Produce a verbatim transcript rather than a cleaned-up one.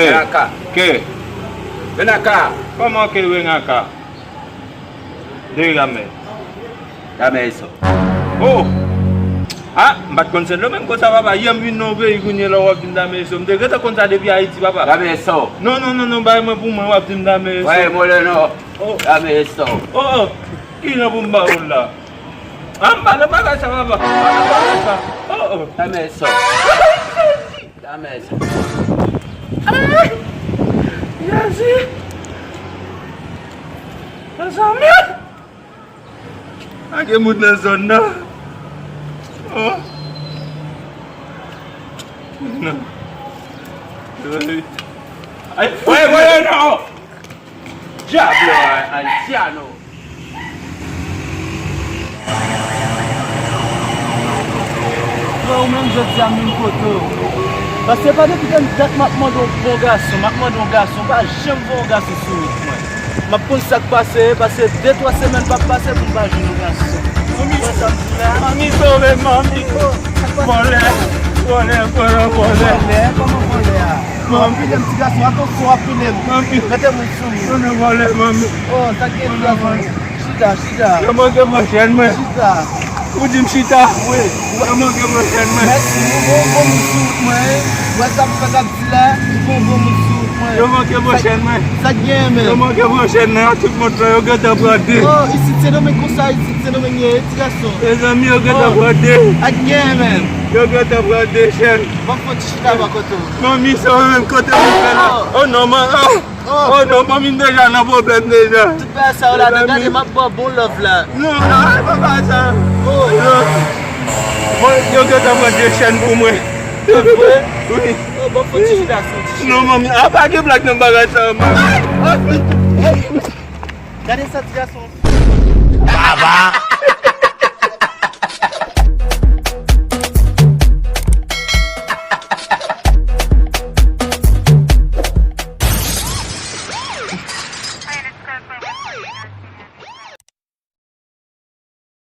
Renaka. Ke? Renaka. Kòman ke Renaka? De Ramè. Ramè e sò. Oh! Ah, m pa t konn Sendomeng konsa, papa. Yè m vin nan yon peyi kounye la, w ap di m Dame e sò. M te gentan konn sa depi Ayiti, papa. Dame e sò. Non, non, non, non, bay mwen pou mwen, w ap di m Dame e sò. Wè, mwen lè non. Oh. Dame e sò. Oh, oh. Ki jan pou m ba ou l la? Ah, m pa nan bagay sa, papa. M pa nan bagay sa. Oh, oh. Dame e sò. Dame e sò. Ah! Jezi! Mezanmi! Pa gen moun nan zòn nan. Oh. Non. Ay, ay, ay, non! Diablo, Haitiano! Frè, ou menm jodi a m vin kote w. Paske pa depi gen dat m ap mande w bon gason, m ap mande w gason, ou pa janm voye yon gason sou wout mwen. M ap konn sa k pase, pase de, twa semèn p ap pase pou m pa jwenn yon gason. Manmi, manmi, sove m, manmi. Oh, sa k pase? Vòlè, vòlè, vòlè, vòlè. Vòlè? Kòman vòlè a? Manmi. Anpil ti gason, atansyon, w ap tounen m. Manmi. Mete men sou mwen. Tounen vòlè, manmi. Oh, sa k gen ti gason? Chita, chita. Yo manke pran chèn mwen. Chita. Ou di m chita? Wi. Yo manke pran chèn mwen. Mèsi, ou bon, bon moun sou wout mwen, wi. Wè sa m fè k ap di la, ou bon, bon moun sou wout mwen. Yo manke pran chèn mwen. Sa k gen, men? Yo manke pran chèn nan, tout moun yo gentan pran de. Oh, isit Sendomeng konsa, isit Sendomeng ye, ti gason. Mezanmi, yo gentan pran de. Sa k gen, men? Yo gentan pran de chèn. Ban m fè yon ti chita bò kote w. Manmi, se ou menm kote mwen fè la. Oh. Oh non, man. Oh. Oh non, manmi m deja nan pwoblèm deja. Tout bagay sa yo ladan, gade m ap ba w bon love la. Non, ah, pa bagay sa. Oh. Non. Bon, yo gentan pran de chèn pou mwen. Se vre? Wi. Oh, bon, fò ti chita sou ti chèn. Non, manmi, ah, pa gen blag nan bagay sa yo, manmi. Gade sa ti gason. Baba.